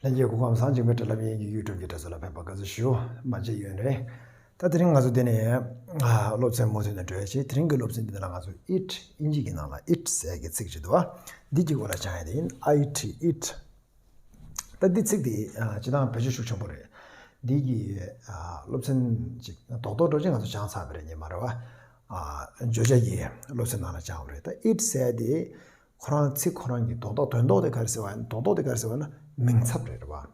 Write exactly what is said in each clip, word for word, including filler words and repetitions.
ལྷན་རྒྱས་སྐུ་ཁམས་བཟང་། འཇིགས་མེད་དྲ་ལམ་ཡིན་གྱི་ཡུལ་གྲུབ་ཀྱི་དྲ་ཚོ་ལ་ཕེབས་པ་དགའ་བསུ་ཞུ། མ་མཇལ་ཡོད་རེད། ད་དེ་རིང་ང་ཚོ་འདི་ནས་ཨ་སློབ་ཚན་མུ་མཐུད་ནས་འགྲོ་ཡ་ཆེད། དེ་རིང་གི་སློབ་ཚན་འདི་ནང་ང་ཚོ་ཨིཊ། དབྱིན་ཇི་གི་ནང་ལ་ཨིཊ་ཟེར་གྱི་ཚིག་ཅིག་འདུག་བ། འདི་གི་སྐོར་ལ་སྦྱང་ཡ་དེ་ཡིན། ཨའི་ཊི་ཨིཊ། ད་འདི་ཚིག་འདི་ཨ་སྤྱིར་བཏང་བེད་སྤྱོད་ཤུགས་ཆེན་པོ་རེད། འདི་གི་ཨ་སློབ་ཚན་ཅིག་རྡོག་རྡོག་འགྲོ་ཅིག་ང་ཚོ་སྦྱངས་ཚར་བ་རེད། ཉི་མ་རེད་བ། ཨ་བརྗོད་བྱ་གི་སློབ་ཚན་ནང་ལ་སྦྱངས་པ་རེད། ད་ཨིཊ་ཟེར་དེ་ཁོ་རང་ཚིག་ཁོ་རང་གི་རྡོག་རྡོག་དོན་རྡོག་དེ་ག་རེ་ཟེར་བ་ཡིན། རྡོག་རྡོག་དེ་ག་རེ་ཟེར་བ་ན་མིང་ཚབ་རེད། རེད་བ།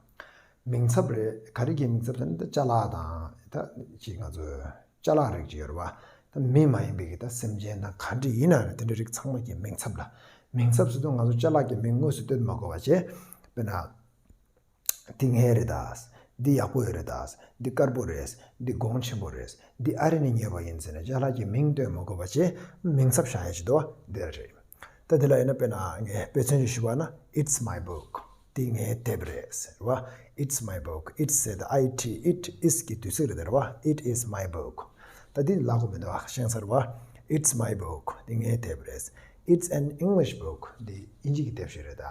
མིང་ཚབ་རེད། ག་རེ་གི་མིང་ཚབ་ཟེར་ན་ད་ཅ་ལག་དང་ད་ཅིག་ང་ཚོ་ཅ་ལག་རིགས་ཅིག་ཡོད་རེད་བ། ད་མི་མ་ཡིན་པའི་གི་ད་སེམས་ཅན་དང་ག་འདྲ་ཡིན་ན་རེད། དེ་འདྲ་རིགས་ཚང་མ་གི་མིང་ཚབ་ལ། མིང་ཚབ་ཟེར་དུས་ང་ཚོ་ཅ་ལག་གི་མིང་དངོས་སུ་བཏོན་མ་དགོས་པ་བྱས། དཔེར་ན། འདི་ངའི་རེད་ད། འདི་ཡག་པོ་ཡོད་རེད་ད། འདི་དཀར་པོ་རེད། འདི་གོང་ཆེན་པོ་རེད། འདི་ཨ་རི་ནས་ཉོས་པ་ཡིན་ཟེར་ནས་ཅ་ལག་གི་མིང་བཏོན་མ་དགོས་པ་བྱས། མིང་ཚབ་བཞག་ཡ་ཞིག་འདུག་བ། འདི་རེད། ད་འདི་ལ་ཡིན་ན་དཔེར་ན་ངས་དཔེ་མཚོན་ཅིག་ཞུས་པ་ན། It's my book. འདི་ངའི་དེབ་རེད་ཟེར་བ། It's my book. It's ཟེར་ད་ཨའི་ཊི་ཨིཊ། Is གི་དུས་ཚིགས་རེད་ཟེར་བ། It is my book. ད་འདི་ལབ་དགོས་མི་འདུག་བ། ཤེས་ཚར་བ། It's my book. འདི་ངའི་དེབ་རེད། It's an English book. འདི་དབྱིན་ཇི་གི་དེབ་ཞིག་རེད་ད།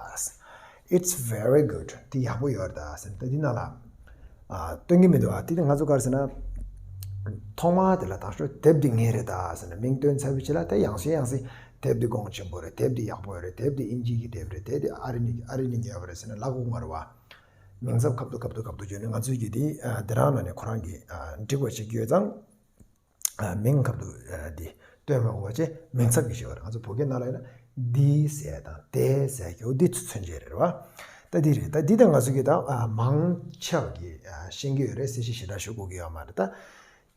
It's very good. འདི་ཡག་པོ་ཡོད་རེད་ད་ཟེར་ད་འདི་ནང་ལ་ཨ་སྟོན་གྱི་མི་འདུག་བ། འདི་ང་ཚོ་ག་རེ་ཟེར་ན། ཐོག་མར་དེ་ལ་དང་ཤོག་དེབ་འདི་ངའི་རེད་ད་ཟེར་ནས་མིང་བཏོན་ཚར་བའི་རྗེས་ལ་དེ་ཡང་སེ་ཡང་སེ་དེབ་འདི་གོང་ཆེན་པོ་རེད། དེབ་འདི་ཡག་པོ་རེད། དེབ་འདི་དབྱིན་ཇི་གི་དེབ་རེད། དེབ་འདི་ཨ་རི་ནས་ཨ་རི་ནས་ཉོས་པ་རེད་ཟེར་ནས་ལབ་དགོས་མ་རེད་བ། མིང་ཚབ་ཁ་ཐུག་ཁ་ཐུག་ཁ་ཐུག་བརྗོད་ནས། ང་ཚོས་ཀྱི་འདི་ཨ་དེ་རང་ནང་ནས་ཁོ་རང་གི་ཨ་འགྲིག་པ་ཞིག་ཡོད་ཙང་། ཨ་མིང་ཁ་ཐུག་ཨ་འདི་སྟོན་མ་དགོས་པ་བྱས་མིང་ཚབ་ཀྱི་ཞིག་རེད། ང་ཚོ་བོད་སྐད་ནང་ལ་ཡིན་ན་འདི་ཟེར་དང་དེ་ཟེར་གྱི་འོ་འདི་ཚོ་མཚོན་བྱེད་རེད་བ། ད་འདི་རེད། ད་འདི་ད་ང་ཚོ་གི་ད་ཨ་མང་ཆེ་བ་གི་ཨ་ཤེས་ཀྱི་ཡོད་རེད། གསལ་བཤད་ཞེ་དྲག་ཞུ་དགོས་ཀྱི་ཡོད་མ་རེད། ད་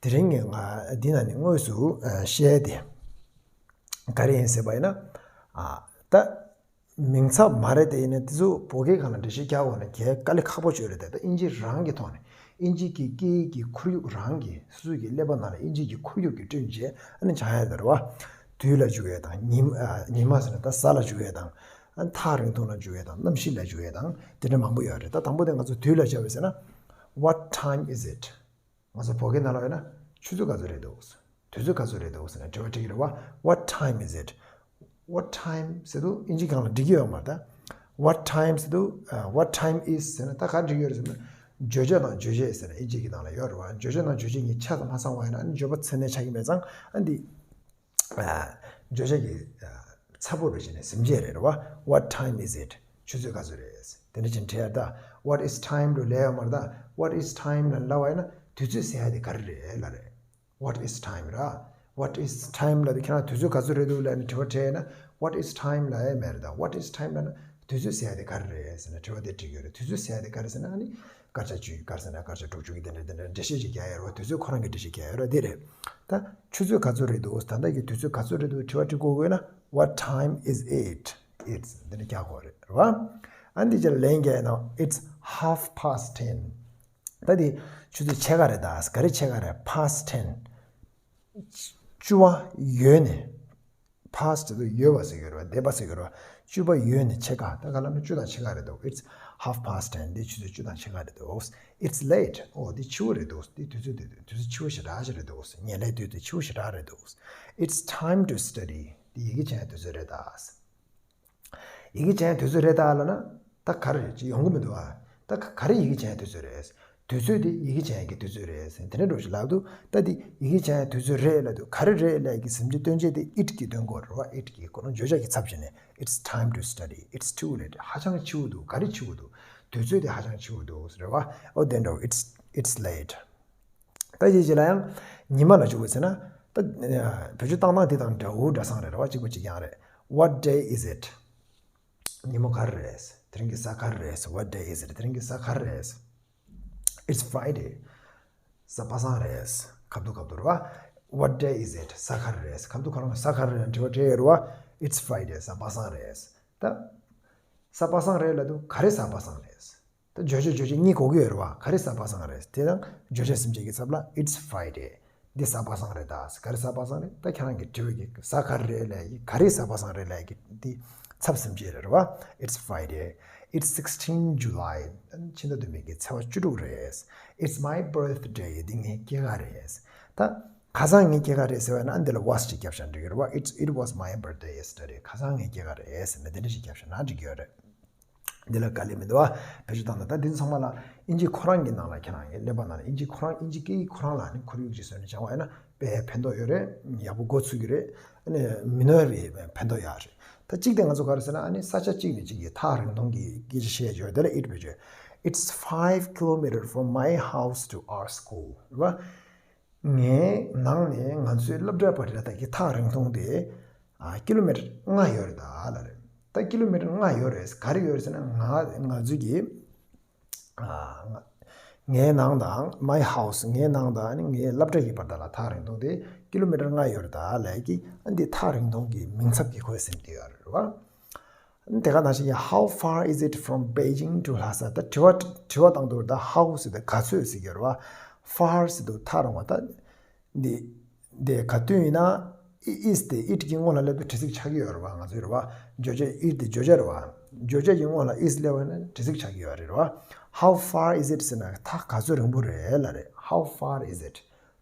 དེ་རིང་ངས་ང་འདི་ནང་ནས་དངོས་སུ་ཨ་བཤད་དེ་ག་རེ་ཡིན་ཟེར་བ་ཡིན་ན། ཨ་ད། མིང་ཚབ་མ་རེད་དེ། ཡིན་ནའི་དེ་ཚོ་བོད་སྐད་སྒང་ལ་འགྲེལ་བཤད་རྒྱག་དགོས་ན་གལ་དཀའ་ལས་ཁག་པོ་ཅིག་རེད་དེ། ད་དབྱིན་ཇི་རང་གི་ཐོག་ནས་དབྱིན་ཇི་གི་སྐད་ཡིག་གི་ཁོར་ཡུག་རང་གི་སོ་སོ་གི་ཀླད་པ་ནང་ལ་དབྱིན་ཇི་གི་ཁོར་ཡུག་གི་བསྐྲུན་བྱས་ཨ་ནི་སྦྱང་ཡ་དེ་རེད་བ། དུས་ལ་འཇུག་ཡས་དང་ཉི་མ་ཨ་ཉི་མ་ཟེར་ན་ད་གཟའ་ལ་འཇུག་ཡས་དང་། ཨ་ཐག་རིང་ཐུང་ལ་འཇུག་ཡས་དང་། གནམ་གཤིས་ལ་འཇུག་ཡས་དང་དེ་འདྲ་མང་པོ་ཡོད་རེད། ད་དང་པོ་དེ་ང་ཚོ་དུས་ལ་སྦྱར་བས་ཟེར་ན། What time is it? ང་ཚོ་བོད་སྐད་ནང་ལ་ཡོད་ན་ཆུ་ཚོད་ག་ཚོད་རེད་འདུག་དུས་ཚོད་ག་ཚོད་རེད་འདུག་ཟེར་ན་དྲི་བ་དྲི་གི་རེད་བ། What time is it? What time ཟེར་དུས་དབྱིན་ཇི་སྒང་ལ་འགྲིག་གི་ཡོད་མ་རེད་ད། What time ཟེར་དུས་ཨ་What time is ཟེར་ན་ད་ག་འགྲིག་གི་ཡོད་རེད་ཟེར་ན། བརྗོད་བྱ་དང་རྗོད་བྱེད་ཟེར་ན་དབྱིན་ཇི་གི་ནང་ལ་ཡོད་རེད་བ། བརྗོད་བྱ་དང་རྗོད་བྱེད་གཉིས་ཆ་ཚང་མ་ཚང་བ་ཡིན་ན་ཨ་ནི་བརྗོད་པ་ཚད་མས་ཆགས་ཀྱི་མེད་ཙང་ཨ་འདི། ཨ་བརྗོད་བྱ་གི་ཨ་ཚབ་པོ་རེད་བྱས་ནས་ཟིན་བྱེད་རེད་རེད་བ། What time is it? ཆུ་ཚོད་ག་ཚོད་རེད། དེ་འདྲ་བྱས་ནས་དྲི་ཡ་ད། What is time? དུ་ལབ་ཡོད་མ་རེད་ད། What is time? ལབ་ལབ་པ་ཡིན་ན་དུས་ཚོད་ཟེར་ཡ་དེ་ག་རེ་རེད་ལབ་རེད། What is time ར། What is time ལབ་དུས་ཁྱེད་རང་དུས་ཚོད་ག་ཚོད་རེད་འདུག་ལབ་ནས་དྲི་བ་དྲིས་ན། What is time ལབ་ཡ་མེད་རེད་ད། What is time ལབ་ན་དུས་ཚོད་ཟེར་ཡ་དེ་ག་རེ་རེད་ཟེར་ནས་དྲི་བ་དེ་དྲི་གི་ཡོད་རེད། དུས་ཚོད་ཟེར་ཡ་དེ་ག་རེ་ཟེར་ན་ཨ་ནི། སྐར་ཆ་བཅུ་ཡིན་སྐར་ཟེར་ན་སྐར་ཆ་དྲུག་ཅུ་གི་དེ་འདྲ་དེ་འདྲ་འགྲེལ་བཤད་ཅིག་རྒྱག་ཡ་རེད་བ། དུས་ཚོད་ཁོ་རང་གི་འགྲེལ་བཤད་རྒྱག་ཡ་རེད་བ། དེ་རེད། ད་ཆུ་ཚོད་ག་ཚོད་རེད་འདུག་ད་ལྟ་གི་དུས་ཚོད་ག་ཚོད་རེད་འདུག་དྲི་བ་དྲི་དགོས་དགོས་ན། What time is it? It's འདི་འདྲ་རྒྱག་དགོས་རེད་རེད་བ། ཨ་འདི་ཅིག་ལན་རྒྱག་ཡ་ན། It's half past ten. ད་འདི་ཆུ་ཚོད་ཕྱེད་ཀ་རེད་ད། ག་རེ་ཕྱེད་ཀ་རེད། Past ten. བཅུ་པ་ཡོལ་ནས། Past དེ་ཡོལ་བ་ཟེར་གྱི་རེད་བ། འདས་པ་ཟེར་གྱི་རེད་བ། བཅུ་པ་ཡོལ་ནས་ཕྱེད་ཀ་ད་ག་ལབ་ན་བཅུ་དང་ཕྱེད་ཀ་རེད་འདུག It's half past ten. འདི་ཆུ་ཚོད་བཅུ་དང་ཕྱེད་ཀ་རེད་འདུག It's late. ཨོ་འདི་འཕྱི་པོ་རེད་འདུག་འདི་དུས་ཚོད་འདི་དུས་ཚོད་འཕྱི་པོ་ཞེ་དྲག་ཞིག་རེད་འདུག་ཉལ་ལའི་དུས་ཚོད་འཕྱི་པོ་ཞེ་དྲག་རེད་འདུག It's time to study. འདི་ཡི་གེ་སྦྱང་དུས་ཚོད་རེད་ད། ཡི་གེ་སྦྱང་དུས་ཚོད་རེད་ད་ལབ་ན། ད་ག་རེ་རེད་ཅིག་ཡོང་གི་མི་འདུག་ཨ། ད་ག་ག་རེ་ཡི་གེ་སྦྱང་དུས་ཚོད་རེད། དུས་ཚོད་དེ་ཡི་གེ་སྦྱང་གི་དུས་ཚོད་རེད་ཟེར་དེ་འདྲ་འགྲོ་ཞིག་ལབ་འདུག་ད་འདི་ཡི་གེ་སྦྱང་དུས་ཚོད་རེད་ལབ་འདུག་ག་རེ་རེད་ལབ་ཀྱི་ཟིན་བྲིས་སྟོན་བྱེད་དེ་it གི་སྟོན་དགོས་རེད་བ། It གི་ཁོ་རང་བརྗོད་བྱ་གི་ཚབ་བྱས་ནས། It's time to study. It's too late. ཧ་ཅང་འཕྱི་པོ་འདུག་ག་རེ་འཕྱི་པོ་འདུག་དུས་ཚོད་དེ་ཧ་ཅང་འཕྱི་པོ་འདུག་ཟེར་བ། ཨོ་དེ་འདྲ་བོ། It's it's late. ད་ཅིག་ཅིག་ལ་ཡང་ཉི་མ་ལ་འཇུག་པ་ཟེར་ན། ད་བེད་སྤྱོད་བཏང་སྟངས་དེ་དང་འདྲ་བོ་འདྲ་སང་རེད་རེད་བ། གཅིག་པ་གཅིག་རྐྱང་རེད། What day is it? ཉིན་མོ་ག་རེ་རེད། དེ་རིང་གི་གཟའ་ག་རེ་རེད། What day is it? དེ་རིང་གི་གཟའ་ག་རེ་རེད། It's Friday. གཟའ་པ་སངས་རེད། ཁ་ཐུག་ཁ་ཐུག་རེད་བ། What day is it? གཟའ་ག་རེ་རེད། ཁ་ཐུག་ཁ་ཐུག་གཟའ་ག་རེ་རེད་དྲི་བ་དྲིས་ཡོད་རེད་བ། It's Friday. གཟའ་པ་སངས་རེད། ད་གཟའ་པ་སངས་རེད་ལབ་དུས་ག་རེ་གཟའ་པ་སངས་རེད། ད་བརྗོད་བྱ་རྗོད་བྱེད་གཉིས་གོ་གི་ཡོད་རེད་བ། ག་རེ་གཟའ་པ་སངས་རེད། དེ་དང་བརྗོད་བྱ་ཟིན་བྲིས་ཀྱི་ཚབ་ལ་It's Friday. འདི་གཟའ་པ་སངས་རེད་ད། ག་རེ་གཟའ་པ་སངས་རེད། ད་ཁྱེད་རང་གི་དྲི་བ་གི་གཟའ་ག་རེ་རེད་ལབ་ཀྱི། ག་རེ་གཟའ་པ་སངས་རེད་ལབ་ཀྱི་འདི་ཚབ་ཟིན་བྲིས་རེད་བ། It's Friday. It's sixteen July. ཕྱི་ཟླ་བདུན་པའི་གི་ཚེས་པ་བཅུ་དྲུག་རེད། It's my birthday. འདི་ངའི་སྐྱེས་སྐར་རེད། ད་ཁ་སང་ངའི་སྐྱེས་སྐར་རེད་ཟེར་བ་ན་འདི་ལ་was ཅིག་རྒྱབ་བཞག་འགྲིག་གི་རེད་བ། It's, it was my birthday yesterday. ཁ་སང་ངའི་སྐྱེས་སྐར་རེད་ཟེར་ན་འདི་འདྲ་ཞིག་རྒྱབ་བཞག་ན་འགྲིག་གི་ཡོད་རེད། འདི་ལ་དཀའ་ལས་མི་འདུག་བ། བེད་སྤྱོད་བཏང་ན། ད་འདི་ཚང་མ་ལ་དབྱིན་ཇི་ཁོ་རང་གི་ནང་ལ་ཁྱེད་རང་གི་ཀླད་པ་ནང་ལ་དབྱིན་ཇི་ཁོ་རང་དབྱིན་ཇི་སྐད་ཡིག་ཁོ་རང་ལ་ནི་ཁོར་ཡུག་ཅིག་བཟོས་ནས་སྦྱང་བ་ཡིན་ན་དཔེ་ཕན་ཐོགས་ཡོད་རེད། ཡག་པོ་འགོ་ཚུགས་ཀྱི་རེད། ཨ་ནི་མི་ནོར་བའི་ཕན་ཐོགས་ཡག་རེད། ད་གཅིག་དེ་ང་ཚོ་ག་རེ་ཟེར་ན། ཨ་ནི་ས་ཆ་གཅིག་ནས་གཅིག་གི་ཐག་རིང་ཐུང་གི་སྐད་ཆ་བཤད་ཡོད། དེ་ལ་it བེད་སྤྱོད། It's five kilometer from my house to our school. རེད་བ། ངའི་ནང་ནས་ང་ཚོའི་སློབ་གྲྭ་བར་ལ་ད་གི་ཐག་རིང་ཐུང་དེ་ཨ་ཀི་ལོ་མི་ཊར་ལྔ་ཡོད་རེད་ད་ལབ་རེད། ད་ཀི་ལོ་མི་ཊར་ལྔ་ཡོད་རེད། ག་རེ་ཡོད་རེད་ཟེར་ན། ང་ང་ཚོའི་གི་ཨ་ང་ངའི་ནང་དང་my house ངའི་ནང་དང་ཨ་ནི་ངའི་སློབ་གྲྭ་གི་བར་ལ་ཐག་རིང་ཐུང་དེ་ཀི་ལོ་མི་ཊར་ལྔ་ཡོད་རེད་ད་ལབ་གི། ཨ་འདི་ཐག་རིང་ཐུང་གི་མིང་ཚབ་ཀྱི་ཁོའི་སེམས་དེ་ཡོད་རེད་བ། དེ་ག་ནང་བཞིན་གྱི། How far is it from Beijing to Lhasa? ད་དྲི་བ་དྲི་བ་བཏང་འདུག་ད་how ཟེར་དུས་ག་ཚོད་ཟེར་གྱི་ཡོད་རེད་བ། far ཟེར་དུས་ཐག་རིང་བ། ད་འདི་འདི་ག་དུས་ཡིན་ན་is དེ་it གི་སྔོན་ལ་སླེབས་དུས་དྲི་ཚིག་ཆགས་ཀྱི་ཡོད་རེད་བ། ང་ཚོའི་རེད་བ། བརྗོད་བྱ་it དེ་བརྗོད་བྱ་རེད་བ། བརྗོད་བྱ་གི་སྔོན་ལ་is སླེབས་པ་ན་དྲི་ཚིག་ཆགས་ཀྱི་ཡོད་རེད་བ། How far is it ཟེར་ན་ཐག་ག་ཚོད་རིང་པོ་རེད་ལབ་རེད། How far is it?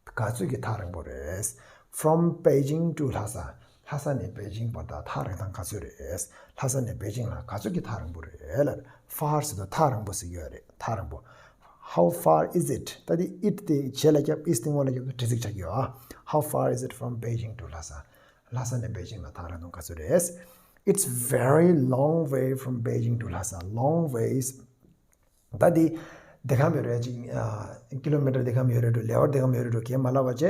ག་ཚོད་ཀྱི་ཐག་རིང་པོ་རེད། From Beijing to Lhasa. ལྷ་ས་ནས་པེ་ཅིང་བར་དུ་ཐག་རིང་ཐང་ག་ཚོད་རེད། ལྷ་ས་ནས་པེ་ཅིང་ལ་ག་ཚོད་ཀྱི་ཐག་རིང་པོ་རེད་ལབ། far ཟེར་དུས་ཐག་རིང་པོ་ཟེར་གྱི་ཡོད་རེད། ཐག་རིང་པོ། How far is it? ད་དེ་it དེ་རྗེས་ལ་རྒྱབ། is དེ་སྔོན་ལ་རྒྱབ་དུས་དྲི་ཚིག་ཆགས་ཀྱི་ཡོད་ཨ། How far is it from Beijing to Lhasa? ལྷ་ས་ནས་པེ་ཅིང་ལ་ཐག་རིང་ཐུང་ག་ཚོད་རེད། It's very long way from Beijing to Lhasa. Long ways. ད་དེ་དེ་གམ་ཡོད་རེད། ཅིག་ཨ་ཀི་ལོ་མི་ཊར་དེ་གམ་ཡོད་རེད་འགྲོ། ལེ་བར་དེ་གམ་ཡོད་རེད་འགྲོ། གས་མ་ལབ་པ་བྱས།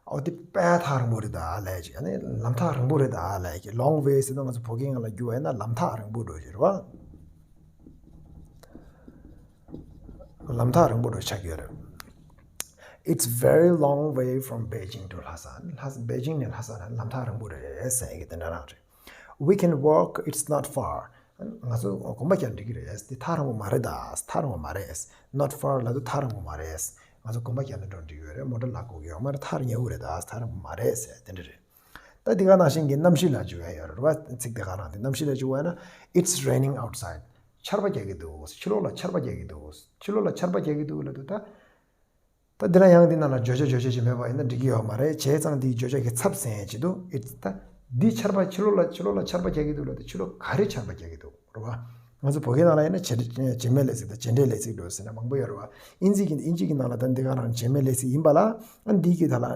ཨོ་དེ་དཔེ་ཐག་རིང་པོ་རེད་ད་ལབ་ཅིག་ཨ་ནི་ལམ་ཐག་རིང་པོ་རེད་ད་ལབ་ཅིག Long way ཟེར་དུས་ང་ཚོ་བོད་སྐད་ནང་ལ་བསྒྱུར་བ་ཡིན་ན་ལམ་ཐག་རིང་པོ་འགྲོ་ཞིག་རེད་བ། ལམ་ཐག་རིང་པོ་འགྲོ་ཆགས་ཀྱི་ཡོད་རེད། It's very long way from Beijing to Lhasa. ལྷ་པེ་ཅིང་ནས་ལྷ་ས་ལ་ལམ་ཐག་རིང་པོ་རེད་ཟེར་གྱི་དེ་འདྲ་རང་རེད། We can walk, it's not far. ང་ཚོ་གོམ་པ་རྒྱག་འགྲིག་གི་རེད། དེ་ཐག་རིང་པོ་མ་རེད་ད། ཐག་རིང་པོ་མ་རེད། Not far ལབ་དུས་ཐག་རིང་པོ་མ་རེད། ང་ཚོ་གོམ་པ་རྒྱག་ནས་འགྲོ་འགྲིག་ཡོད་རེད། མོ་ཊ་ལ་དགོས་ཀྱི་ཡོད་མ་རེད། ཐག་ཉེ་པོ་རེད་ད། ཐག་རིང་པོ་མ་རེད་ཟེར་དེ་འདྲ་རེད། ད་དེ་ག་ནང་བཞིན་གྱི་གནམ་གཤིས་ལ་འཇུག་ཡ་ཡོད་རེད་བ། ཚིག་དེ་ག་རང་དེ་གནམ་གཤིས་ལ་འཇུག་པ་ཡིན་ན། It's raining outside. ཆར་པ་རྒྱག་གི་འདུག་ཕྱི་ལོགས་ལ་ཆར་པ་རྒྱག་གི་འདུག་ཕྱི་ལོགས་ལ་ཆར་པ་རྒྱག་གི་འདུག་ལབ་དུས་ད། ད་འདི་ལ་ཡང་འདི་ནང་ལ་བརྗོད་བྱ་བརྗོད་བྱ་ཞིག་མེད་པ་ཡིན་ན་འགྲིག་གི་ཡོད་མ་རེད། བྱས་ཙང་འདིའི་བརྗོད་བྱ་གི་ཚབ་ཟིན་ཡས་བྱེད་དུས། It's ད་འདི་ཆར་པ་ཕྱི་ལོགས་ལ་ཕྱི་ལོགས་ལ་ཆར་པ་རྒྱག་གི་འདུག་ལབ་དུས་ཕྱི་ལོགས་ག་རེ་ཆར་པ་རྒྱག་གི་འདུག་རེད་བ། ང་ཚོ་བོད་སྐད་ནང་ལ་ཡིན་ན་བྱེད་བྱེད་མེད་ལས་ཚིག་དང་བྱེད་འབྲེལ་ལས་ཚིག་འགྲོ་ཟེར་ན་མང་པོ་ཡོད་རེད་བ། ཨིན་ཇི་གི་ཨིན་ཇི་གི་ནང་ལ་ད་འདི་ག་རང་བྱེད་མེད་ལས་ཚིག་ཡིན་པ་ལ། ཨ་འདི་གི་ད་ལ་ཨ།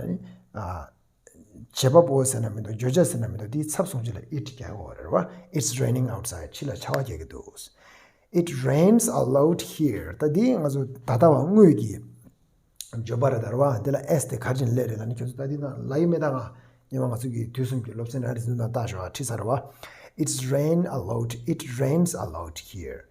བྱེད་པ་པོ་ཟེར་ན་མི་འདུག་བརྗོད་བྱ་ཟེར་ན་མི་འདུག་དེའི་ཚབ་སོང་ཅི་ལ་it རྒྱག་དགོས་རེད་བ། It's raining outside. ཕྱི་ལ་ཆར་པ་རྒྱག་གི་འདུག It rains a lot here. ད་དེ་ང་ཚོ་ད་ལྟ་བ་དངོས་ཀྱི་བརྗོད་པ་རེད་ད་རེད་བ། དེ་ལ་S དེ་ག་རེ་བྱས་ནས་སླེབས་རེད་ལབ་ན། ཁྱོད་ཚོ་ད་དེ་ན་ལ་ཡི་མེད་ད། ང་སྔོན་མ་ང་ཚོ་གི་དུས་གསུམ་གྱི་སློབ་ཚན་ར་རེ་ཚོ་ནང་བལྟས་ཤོག་ཨ། ཁྲིད་ཚར་རེད་བ། It's rain a lot. It rains a lot here.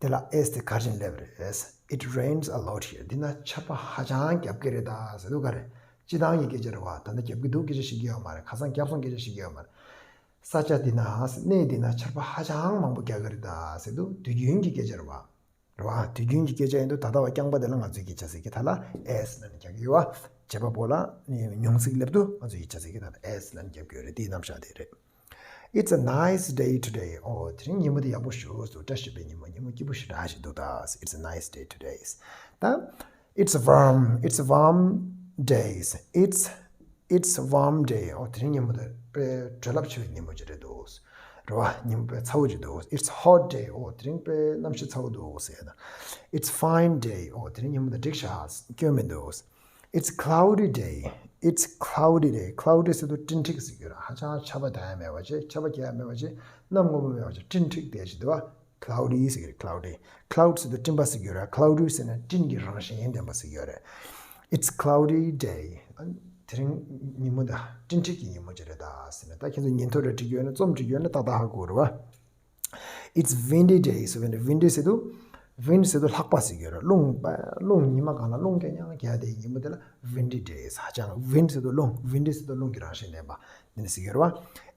དེ་ལ་S དེ་ག་རེ་བྱས་ནས་སླེབས་རེད། It rains a lot here. འདི་ན་ཆར་པ་ཧ་ཅང་རྒྱབ་ཀྱི་རེད་ད་ཟེར་དུས་ག་རེ། སྤྱིར་བཏང་གི་སྐད་ཆ་རེད་བ། ད་ནི་རྒྱབ་ཀྱི་འདུག་སྐད་ཆ་བཤད་ཀྱི་ཡོད་མ་རེད། ཁ་སང་རྒྱབ་སོང་སྐད་ཆ་བཤད་ཀྱི་ཡོད་མ་རེད། ས་ཆ་འདི་ན་གནས་འདི་ན་ཆར་པ་ཧ་ཅང་མང་པོ་རྒྱག་གི་རེད་ད་ཟེར་དུས་དུས་རྒྱུན་གྱི་སྐད་ཆ་རེད་བ། རེད་བ། དུས་རྒྱུན་གྱི་སྐད་ཆ་ཡིན་དུས་ད་ལྟ་བ་རྐྱང་པ་དེ་ལ་ང་ཚོས་སྐད་ཆ་ཟེར་གྱི། ད་ལ་S ལབ་ནས་རྒྱག་གི་ཡོད་བ། བྱེད་པ་པོ་ལ་མྱིང་ཚིག་སླེབས་དུས་ང་ཚོས་སྐད་ཆ་ཟེར་གྱི། ད་ལ་S ལབ་ནས་རྒྱབ་ཀྱི་ཡོད་རེད། དེའི་རྣམ་གཞག་དེ་རེད། It's a nice day today. ཨོ་དེ་རིང་ཉིན་མོ་དེ་ཡག་པོ་ཞེ་པོ་འདུག་བཀྲ་ཤིས་པའི་ཉིན་མོ། ཉིན་མོ་སྐྱིད་པོ་ཞེ་དྲག་ཞིག་འདུག་ད། It's a nice day today. ད། It's warm. It's warm days. It's it's warm day. ཨོ་དེ་རིང་ཉིན་མོ་དེ་དཔེ་བྲོ་རླབས་ཆེ་བའི་ཉིན་མོ་ཅིག་རེད་འདུག་རེད་བ། ཉིན་མོ་དཔེ་ཚ་པོ་ཅིག་འདུག It's hot day. ཨོ་དེ་རིང་དཔེ་གནམ་གཤིས་ཚ་པོ་འདུག་ཟེར་ན། It's fine day. ཨོ་དེ་རིང་ཉིན་མོ་དེ་འགྲིག་ཤག་སྐྱོན་མི་འདུག It's cloudy day. It's cloudy day. Cloudy ཟེར་དུས་སྤྲིན་འཁྲིགས་ཟེར་གྱི་རེད། ཧ་ཅང་ཆར་པ་རྒྱག་ཡ་མེད་པ་བྱས། ཆར་པ་རྒྱག་ཡ་མེད་པ་བྱས། གནམ་སྔོན་པོ་མེད་པ་བྱས། སྤྲིན་འཁྲིགས་བསྡད་ཅིག་འདུག་བ། cloudy ཟེར་གྱི་རེད། cloudy. cloud ཟེར་དུས་སྤྲིན་པ་ཟེར་གྱི་ཡོད་རེད། cloudy ཟེར་ན་སྤྲིན་གྱི་རང་བཞིན་ལྡན་པ་ཟེར་གྱི་ཡོད་རེད། It's cloudy day. དེ་རིང་ཉིན་མོ་འདི་སྤྲིན་འཁྲིགས་ཀྱི་ཉིན་མོ་ཅིག་རེད་ད་ཟེར་ནས། ད་ཁྱེད་ཚོ་ཉིན་ཐོ་རེ་བྲིས་ཀྱི་ཡོད་ན། རྩོམ་བྲིས་ཀྱི་ཡོད་ན་ཏག་ཏག་ཧ་གོ་རེད་བ། It's windy day. So windy ཟེར་དུས། wind ཟེར་དུས་ལྷགས་པ་ཟེར་གྱི་ཡོད་རེད། རླུང་རླུང་ཉི་མ་གང་ལ་རླུང་རྐྱང་རྐྱང་རྒྱག་དེའི་ཉིན་མོ་དེ་ལ་windy days ཧ་ཅང་། wind ཟེར་དུས་རླུང་། windy ཟེར་དུས་རླུང་གི་རང་བཞིན་ལྡན་པ་དེ་ནི་ཟེར་གྱི་ཡོད་རེད་བ།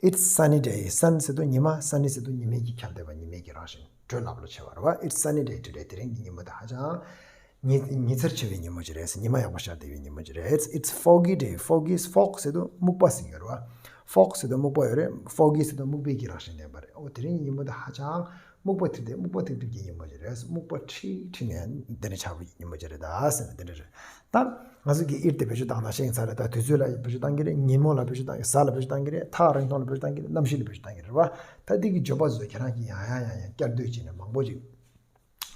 It's sunny day. sun ཟེར་དུས་ཉི་མ། sunny ཟེར་དུས་ཉི་མའི་གི་ཁྱབ་བརྡལ་བ། ཉི་མའི་གི་རང་བཞིན། བགྲོད་ལྷབ་ལྷུབ་ཆེ་བ་རེད་བ། It's sunny day today. དེ་རིང་གི་ཉིན་མོ་དེ་ཧ་ཅང་ཉི་ཉི་ཚེར་ཆེ་བའི་ཉིན་མོ་ཅིག་རེད། ཉི་མ་ཡག་པོ་ཤར་བསྡད་པའི་ཉིན་མོ་ཅིག་རེད། It's foggy day. foggy is fog ཟེར་དུས་སྨུག་པ་ཟེར་གྱི་ཡོད་རེད་བ། fog ཟེར་དུས་སྨུག་པ་ཡོད་རེད། foggy ཟེར་དུས་སྨུག་པའི་གི་རང་བཞིན་ལྡན་པ་རེད། ཨོ་དེ་རིང་གི་ཉིན་མོ་དེ་ཧ་ཅང་ སྨུག་པ་ཐིབས་ཏེ་སྨུག་པ་ཐིབས་ཐིབས་ཀྱི་ཉིན་མོ་ཅིག་རེད། སྨུག་པ་ཁྲིག་ཁྲིག་ནས་འདི་ནས་ཆར་པ་ཉིན་མོ་ཅིག་རེད་ད་ཟེར་ན་འདི་འདྲ་རེད། ད་ང་ཚོ་གིས་it དེ་བེད་སྤྱོད་བཏང་ན་ཤེས་ཚར་རེད། ད་དུས་ཚོད་ལ་བེད་སྤྱོད་བཏང་གི་རེད། ཉིན་མོ་ལ་བེད་སྤྱོད་བཏང་གི་རེད། གཟའ་ལ་བེད་སྤྱོད་བཏང་གི་རེད། ཐག་རིང་ཐུང་ལ་བེད་སྤྱོད་བཏང་གི་རེད། གནམ་གཤིས་ལ་བེད་སྤྱོད་བཏང་གི་རེད་བ། ད་འདི་གི་བརྗོད་པ་ཚོ་ཁྱེད་རང་གིས་ཡང་ཡང་ཡང་ཡང་བསྐྱར་ཟློས་བྱས་ནས་མང་པོ་ཅིག་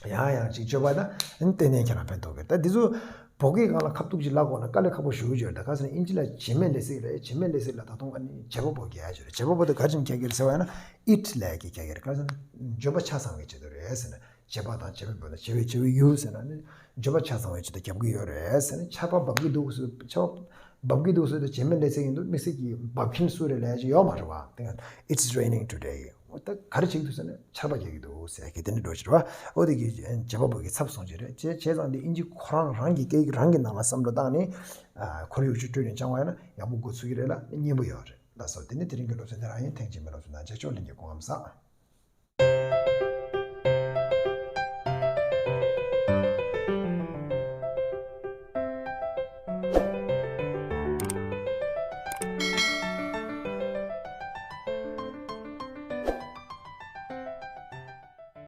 ཡང་ཡང་ཅིག་བརྗོད་པ་ན་ཏན་ཏན་ཁྱེད་རང་ཕན་ཐོགས་ཀྱི་རེད། ད་འདི་ཚོ་བོད་སྐད་སྒང་ལ་ཁ་ཐུག་ཅིག་ལབ་དགོས་ན་དཀའ་ལས་ཁག་པོ་ཞེ་པོ་ཅིག་རེད། ད་ག་ཟེར་ན་དབྱིན་ཇི་ལ་བྱེད་མེད་ལས་ཚིག་རེད། བྱེད་མེད་ལས་ཚིག་ལ་ད་དུང་ཨ་ནི་བྱེད་པ་པོ་རྒྱག་ཡ་ཅིག་རེད། བྱེད་པ་པོ་དེ་ག་རེ་བྱེད་ཀྱི་རེད་ཟེར་བ་ཡིན་ན་it ལབ་ཀྱི་རྒྱག་གི་རེད། ག་ཟེར་ན་བརྗོད་པ་ཆ་ཚང་བའི་ཆེད་དུ་རེད་ཟེར་ན། བྱེད་པ་དང་བྱེད་པའི་བར་དུ་བྱེད་པའི་བྱེད་པའི་ཡུལ་ཟེར་ན་ནི་བརྗོད་པ་ཆ་ཚང་བའི་ཆེད་དུ་རྒྱབ་ཀྱི་ཡོད་རེད་ཟེར་ནས། ཆར་པ་འབབ་ཀྱི་འདུག་ཟེར། ཆར་པ་འབབ་ཀྱི་འདུག་ཟེར་དུས་བྱེད་མེད་ལས་ཚིག་ཡིན་འདུག་དམིགས་བསལ་གྱི་འབབ་མཁན་སུ་རེད་ལབ་ཡ་ཅིག་ཡོད་མ་རེད་བ། དེ་ཡང་It's raining today. འོ་ད་ག་རེ་བྱེད་ཀྱི་འདུག་ཟེར་ན་ཆར་པ་རྒྱག་གི་འདུག་ཟེར་གི་དེ་འདྲ་འགྲོ་ཕྱིར་བ། འོ་དེ་གི་བྱེད་པ་པོ་གི་ཚབ་སོང་ཅིག་རེད། བྱས་བྱས་ཙང་དེ་དབྱིན་ཇི་ཁོ་རང་རང་གི་སྐད་ཡིག་རང་གི་ནང་ལ་བསམ་བློ་བཏང་ནས་ཁོར་ཡུག་ཅིག་སྤྲོད་ནས་སྦྱང་བ་ཡིན་ན་ཡག་པོ་འགོ་ཚུགས་ཀྱི་རེད་ལ་སྙན་པོ་ཡོད་རེད་ལགས་སོ། དེ་ནི་དེ་རིང་གི་སློབ་ཚན་དེ་རང་ཡིན། ཐེངས་རྗེས་མའི་སློབ་ཚན་ནང་མཇལ་ཆོག་ལྷན་རྒྱས་སྐུ་ཁམས་བཟང་།